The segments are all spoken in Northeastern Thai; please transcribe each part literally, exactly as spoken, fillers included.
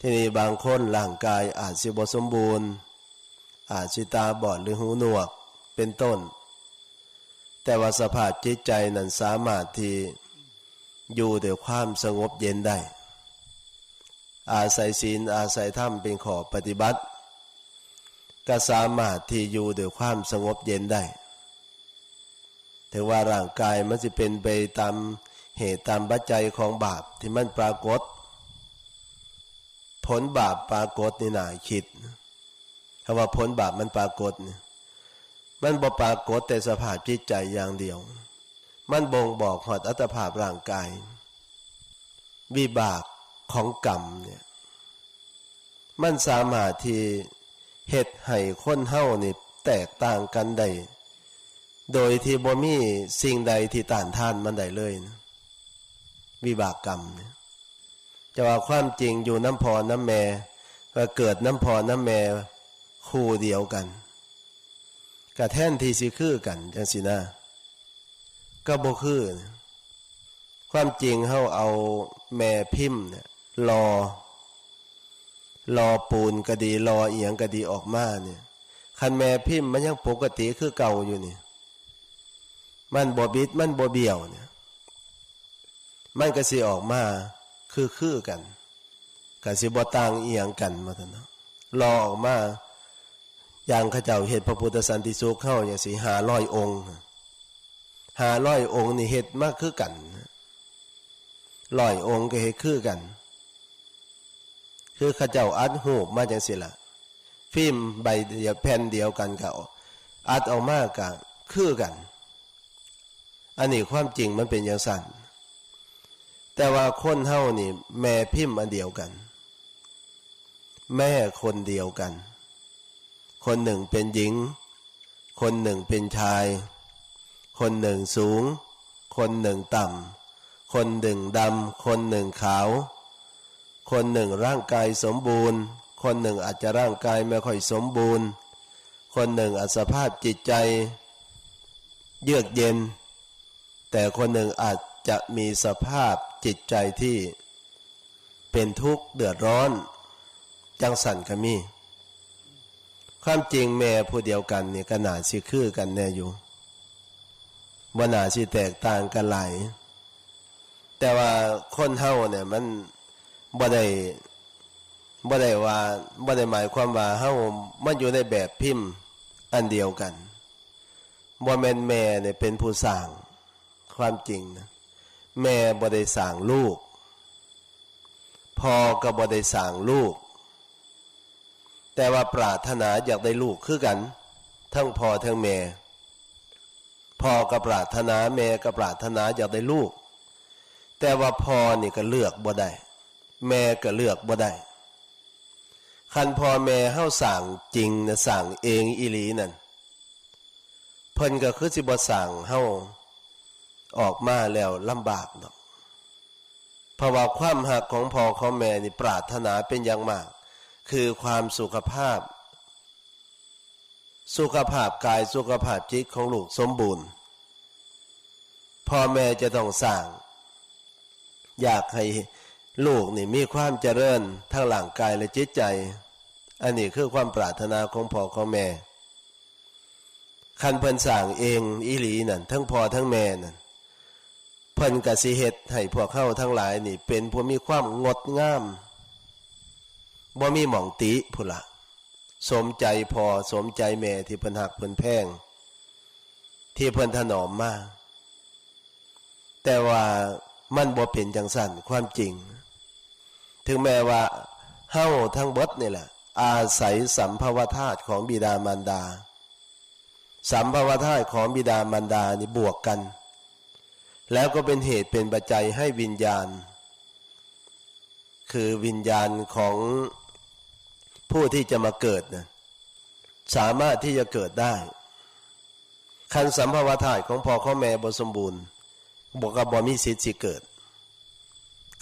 ทีนี้บางคนร่างกายอาจสิบ่สมบูรณ์ อาจสิตาบอดหรือหูหนวกเป็นต้น แต่ว่าสภาพจิตใจนั้นสามารถที่อยู่ด้วยความสงบเย็นได้ อาศัยศีลอาศัยธรรมเป็นข้อปฏิบัติ ก็สามารถที่อยู่ด้วยความสงบเย็นได้ ถือว่าร่างกายมันสิเป็นไปตามเหตุตามปัจจัยของบาปที่มันปรากฏ ผลบาปปรากฏนี่น่าคิด คำว่าผลบาปมันปรากฏนี่ มันบ่ปรากฏแต่สภาพจิตใจอย่างเดียว มันบ่งบอกฮอดอัตภาพร่างกาย วิบากของกรรมเนี่ย มันสามารถที่เฮ็ดให้คนเฮานี่แตกต่างกันได้ โดยที่บ่มีสิ่งใดที่ต้านทานมันได้เลยนะ วิบากกรรมเนี่ย แต่ว่าความจริงอยู่นำพ่อนำแม่ ก็เกิดนำพ่อนำแม่คู่เดียวกัน ก็แทนที่สิคือกันจังซี้นะ ก็บ่คือ ความจริงเฮาเอาแม่พิมพ์เนี่ย หล่อ หล่อปูนก็ดี หล่ออิหยังก็ดีออกมาเนี่ย คันแม่พิมพ์มันยังปกติคือเก่าอยู่นี่ มันบ่บิด มันบ่เบี้ยวเนี่ย มันก็สิออกมาคือๆกัน ก็สิบ่ต่างอิหยังกัน ว่าซั่นเนาะ หล่อออกมา อย่างเขาเจ้าเฮ็ดพระพุทธสันติสุขเฮาจังซี้ ห้าร้อยองค์ ห้าร้อยองค์นี่เฮ็ดมาคือกัน ร้อยองค์ก็เฮ็ดคือกัน คือเขาเจ้าอัดรูปมาจังซี้ล่ะ ฟิล์มใบเดียวแผ่นเดียวกันก็อัดออกมาก็คือกัน อันนี้ความจริงมันเป็นจังซั่น แต่ว่าคนเฮานี่แม่พิมพ์อันเดียวกัน แม่คนเดียวกัน คนหนึ่งเป็นหญิง คนหนึ่งเป็นชาย คนหนึ่งสูง คนหนึ่งต่ำ คนหนึ่งดำ คนหนึ่งขาว คนหนึ่งร่างกายสมบูรณ์ คนหนึ่งอาจจะร่างกายไม่ค่อยสมบูรณ์ คนหนึ่งอาจสภาพจิตใจเยือกเย็น แต่คนหนึ่งอาจจะมีสภาพจิตใจที่เป็นทุกข์เดือดร้อน จังซั่นก็มี ความจริงแม่ผู้เดียวกันนี่ก็น่าสิคือกันแน่อยู่ บ่น่าสิแตกต่างกันหลาย แต่ว่าคนเฮาเนี่ยมันบ่ได้ บ่ได้ว่า บ่ได้หมายความว่าเฮามาอยู่ในแบบพิมพ์อันเดียวกัน บ่แม่นแม่เนี่ยเป็นผู้สร้าง ความจริงนะ แม่บ่ได้สร้างลูก พ่อก็บ่ได้สร้างลูก แต่ว่าปรารถนาอยากได้ลูกคือกัน ทั้งพ่อทั้งแม่ พ่อก็ปรารถนา แม่ก็ปรารถนาอยากได้ลูก แต่ว่าพ่อนี่ก็เลือกบ่ได้ แม่ก็เลือกบ่ได้ คันพ่อแม่เฮาสร้างจริงนะ สร้างเองอีหลีนั่น เพิ่นก็คือสิบ่สร้างเฮาออกมาแล้วลำบากดอก เพราะว่าความฮักของพ่อของแม่นี่ปรารถนาเป็นอย่างมาก คือความสุขภาพ สุขภาพกายสุขภาพจิตของลูกสมบูรณ์ พ่อแม่จะต้องสร้าง อยากให้ลูกนี่มีความเจริญทั้งร่างกายและจิตใจ อันนี้คือความปรารถนาของพ่อของแม่ คันเพิ่นสร้างเองอีหลีนั่น ทั้งพ่อทั้งแม่นั่น เพิ่นก็สิเฮ็ดให้พวกเฮาทั้งหลายนี่เป็นผู้มีความงดงาม บ่มีหม่องติพุ้นละ สมใจพ่อสมใจแม่ที่เพิ่นฮักเพิ่นแพง ที่เพิ่นถนอมมา แต่ว่ามันบ่เป็นจังซั่น ความจริง ถึงแม้ว่าเฮาทั้งเบิดนี่แหละ อาศัยสัมภวธาตุของบิดามารดา สัมภวธาตุของบิดามารดานี่บวกกัน แล้วก็เป็นเหตุเป็นปัจจัยให้วิญญาณ คือวิญญาณของผู้ที่จะมาเกิดนะ สามารถที่จะเกิดได้ คันสัมภวธาตุของพ่อของแม่บ่สมบูรณ์ บ่ก็บ่มีสิทธิ์สิเกิด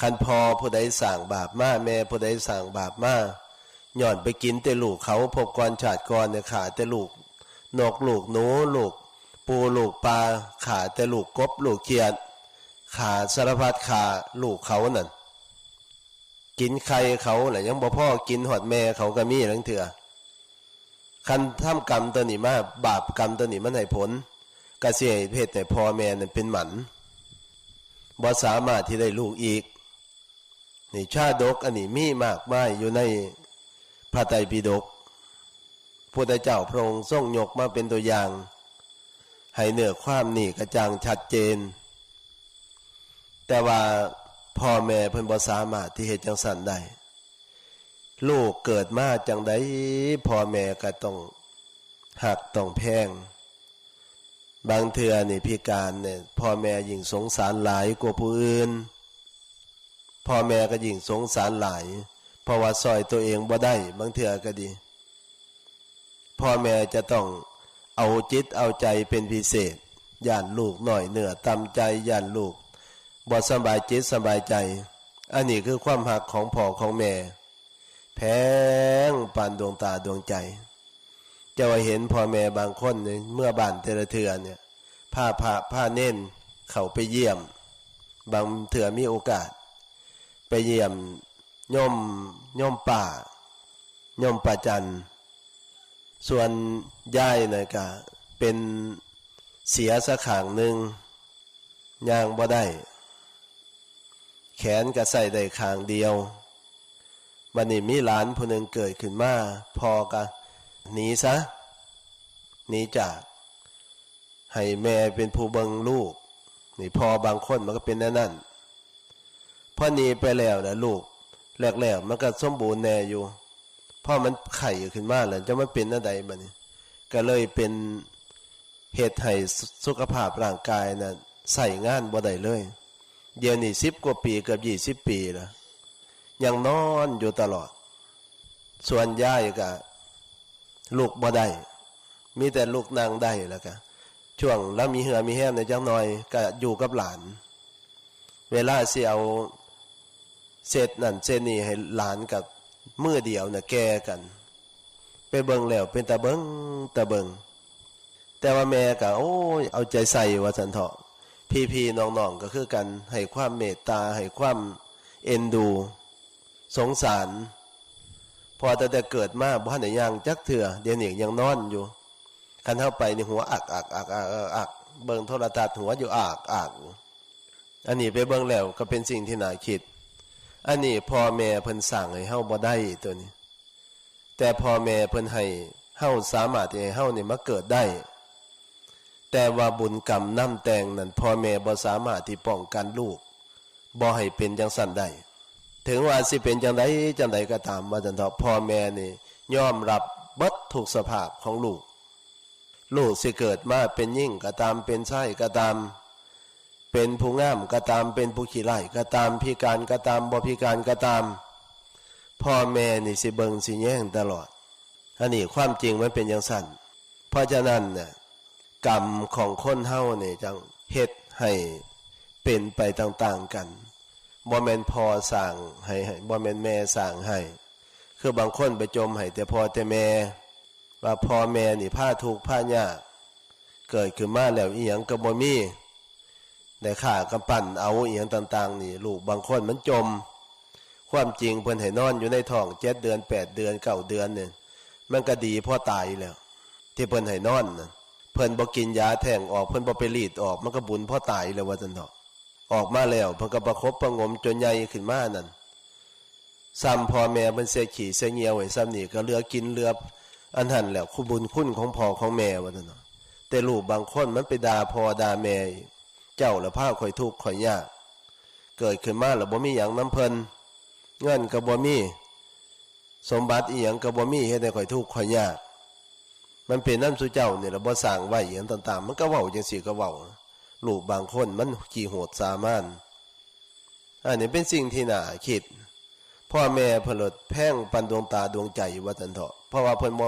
คันพ่อผู้ใดสร้างบาปมา แม่ผู้ใดสร้างบาปมา ย้อนไปกินแต่ลูกเขา ภพก่อนชาติก่อนเนี่ย ฆ่าแต่ลูกนกลูกหนู ลูกปูลูกปลา ฆ่าแต่ลูกกบลูกเขียด ฆ่าสารพัดฆ่าลูกเขานั่น กินไข่เขาน่ะยังบ่พอ กินฮอดแม่เขาก็มีลางเทื่อ คันทำกรรมตัวนี้มา บาปกรรมตัวนี้มันให้ผล ก็สิให้เฮ็ดให้พ่อแม่นั้นเป็นหมัน บ่สามารถที่ได้ลูกอีก นี่ชาดกอันนี้มีมากมายอยู่ในพระไตรปิฎก พุทธเจ้าพระองค์ทรงยกมาเป็นตัวอย่าง ให้เนื้อความนี่กระจ่างชัดเจน แต่ว่าพ่อแม่เพิ่นบ่สามารถที่เฮ็ดจังซั่นได้ ลูกเกิดมาจังใด พ่อแม่ก็ต้องฮักต้องแพง บางเทื่อนี่พิการเนี่ย พ่อแม่ยิ่งสงสารหลายกว่าผู้อื่น พ่อแม่ก็ยิ่งสงสารหลาย เพราะว่าซ่อยตัวเองบ่ได้ บางเทื่อก็ดี พ่อแม่จะต้องเอาจิตเอาใจเป็นพิเศษ ย้านลูกน้อยเนื้อต่ำใจ ย้านลูกบ่สบายจิตสบายใจ อันนี้คือความฮักของพ่อของแม่ แพงปานดวงตาดวงใจ จะว่าเห็นพ่อแม่บางคนนี่เมือบ้านแต่ละเทื่อเนี่ย พาพระพาเณรเข้าไปเยี่ยม บางเทื่อมีโอกาส ไปเยี่ยมโยม โยมป้า โยมป้าจัน ส่วนยายน่ะก็เป็นเสียซะข้างหนึ่ง ย่างบ่ได้ แขนก็ใช้ได้ข้างเดียว บัดนี้มีหลานผู้หนึ่งเกิดขึ้นมา พ่อก็หนีซะ หนีจาก ให้แม่เป็นผู้เบิ่งลูก นี่พ่อบางคนมันก็เป็นแนวนั้น พอหนีไปแล้วนะ ลูกแรกๆมันก็สมบูรณ์แน่อยู่ พอมันไข้ขึ้นมาแล้ว จะมันเป็นแนวใดบัดนี้ ก็เลยเป็น เฮ็ดให้สุขภาพร่างกายน่ะใช้งานบ่ได้เลย เดี๋ยวนี้สิบกว่าปี เกือบยี่สิบปีแล้ว ยังนอนอยู่ตลอด ส่วนยายก็ลุกบ่ได้ มีแต่ลุกนั่งได้ แล้วก็ช่วงลาวมีเหื่อมีแฮงแหน่จักหน่อย ก็อยู่กับหลาน เวลาสิเอาเช็ดนั่นเช็ดนี่ให้หลานกับมือเดียวน่ะแก่กัน ไปเบิ่งแล้วเป็นตาเบิ่ง ตาเบิ่ง แต่ว่าแม่ก็ โอ้ย เอาใจใส่ว่าซั่นเถาะ พี่ๆน้องๆก็คือกัน ให้ความเมตตา ให้ความเอ็นดู สงสาร เพราะตั้งแต่เกิดมาบ่ทันได้ย่างจักเทื่อ เดี๋ยวนี้ยังนอนอยู่ คันเฮาไปนี่หัวอักอักอักอักอักอัก เบิ่งโทรทัศน์หัวอยู่อักอัก อันนี้ไปเบิ่งแล้วก็เป็นสิ่งที่น่าคิด อันนี้พ่อแม่เพิ่นสร้างให้เฮาบ่ได้ตัวนี้ แต่พ่อแม่เพิ่นให้เฮาสามารถที่ให้เฮานี่มาเกิดได้ แต่ว่าบุญกรรมนำแต่งนั้น พ่อแม่บ่สามารถที่ป้องกันลูกบ่ให้เป็นจังซั่นได้ ถึงว่าสิเป็นจังใดจังใดก็ตาม ว่าซั่นเถาะ พ่อแม่นี่ยอมรับเบิดทุกสภาพของลูก ลูกสิเกิดมาเป็นหญิงก็ตาม เป็นชายก็ตาม เป็นผู้งามก็ตาม เป็นผู้ขี้ร้ายก็ตาม พิการก็ตาม บ่พิการก็ตาม พ่อแม่นี่สิเบิ่งสิแยงตลอด อันนี้ความจริงมันเป็นจังซั่น เพราะฉะนั้นน่ะ กรรมของคนเฮานี่จั่งเฮ็ดให้เป็นไปต่างๆกัน บ่แม่นพ่อสร้างให้ ให้ บ่แม่นแม่สร้างให้ คือบางคนไปจ่มให้แต่พ่อแต่แม่ ว่าพ่อแม่นี่พาทุกข์พายาก เกิดขึ้นมาแล้วอิหยังก็บ่มี ได้ฆ่ากำปั้นเอาอิหยังต่างๆนี่ ลูกบางคนมันจ่ม ความจริงเพิ่นให้นอนอยู่ในท้องเจ็ดเดือน แปดเดือน เก้าเดือนเนี่ย มันก็ดีพอตายแล้ว ที่เพิ่นให้นอนน่ะ เพิ่นบ่กินยาแท้งออก เพิ่นบ่ไปรีดออก มันก็บุญพอตายแล้วว่าซั่นเถาะ ออกมาแล้วเพิ่นก็ประคบประหงมจนใหญ่ขึ้นมานั่น ซ้ำพ่อแม่เพิ่นเสียขี้เสียเหยี่ยวให้ซ้ำนี่ก็เหลือกินเหลืออันนั้นแหละ คุณบุญคุณของพ่อของแม่ว่าซั่นเนาะ แต่ลูกบางคนมันไปด่าพ่อด่าแม่อีก เจ้าละพาข้อยทุกข์ข้อยยาก เกิดขึ้นมาแล้วบ่มีหยังนำเพิ่น เงินก็บ่มี สมบัติอีหยังก็บ่มี เฮ็ดให้ข้อยทุกข์ข้อยยาก มันเป็นนำซุเจ้านี่ล่ะ บ่สร้างไว้อีหยังต่างๆ มันก็เว้าจังซี่ก็เว้า ลูกบางคนมันขี้โหดสามาน อันนี้เป็นสิ่งที่น่าคิด พ่อแม่เพิ่นโลดแพงปานดวงตาดวงใจว่าซั่นเถาะ เพราะว่าเพิ่นบ่